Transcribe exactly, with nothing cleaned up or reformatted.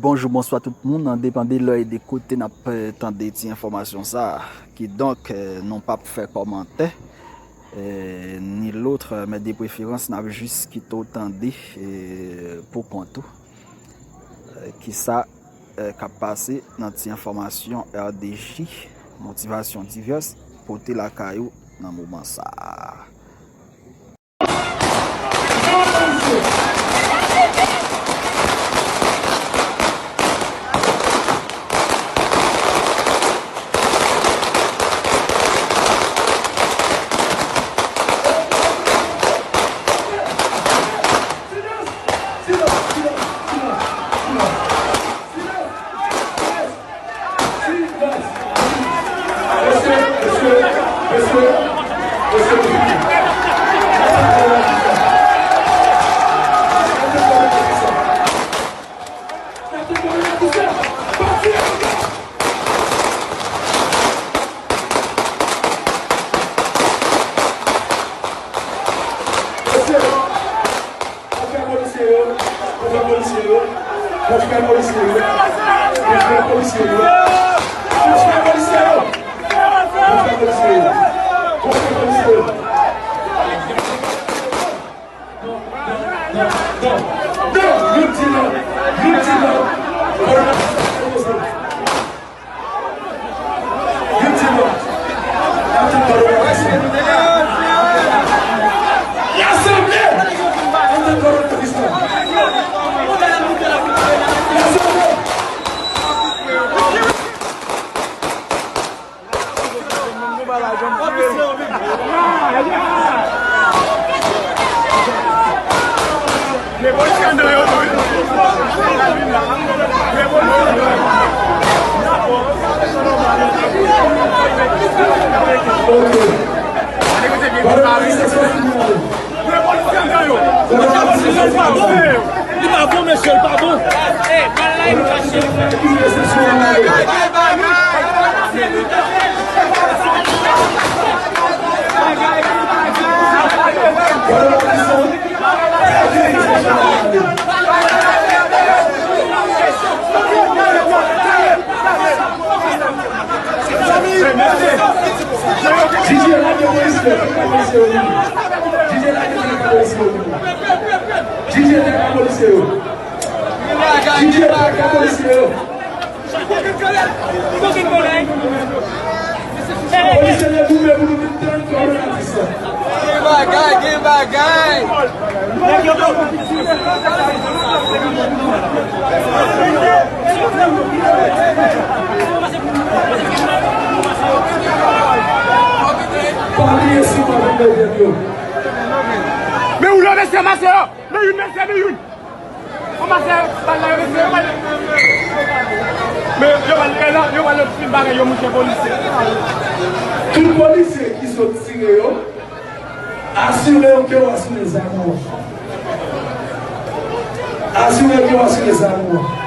Bonjou, bonswa tout moun, an depann de lè e de kote n ap, eh, tande ti enfòmasyon sa a. Kidonk, eh, nou p ap fè kòmantè, eh, ni lòt, eh, men de preferans, n ap jis kite w tande, eh, pou kont ou, eh, kisa, eh, k ap pase nan ti enfòmasyon R D J, motivasyon divès, pote lakay ou nan moman sa a. Kontre polisye yo, kontre polisye yo, kontre polisye yo, kontre polisye yo, kontre polisye yo, kontre polisye yo, kontre polisye yo. Non, non, non, non, non, youn di non, youn di non. Youn di non. Antann kòdonatris lan. Rasanble! Antann kòdonatris lan. Rasanble! Li pa bon, mesye, li pa bon. Didye, lage polisye yo, polisye yo vini. Didye, lage polisye yo vini. Didye, lage polisye yo. Didye, lage polisye yo. Polisye yo goumen pou nou vin tann kòdonatris lan. Gen bagay, gen bagay. Pa bliye si w ap vin leve yo. Men ou leve se mache yo. Men youn, men se men youn. Kòman se bal la yo mete yo pral. Men yo pral, yo pral, yo pral fin bagay yo, monchè polisye. Tout polisye ki sot tire yo, asire w ke w asire zam ou an. Asire w ke w asire zam ou an.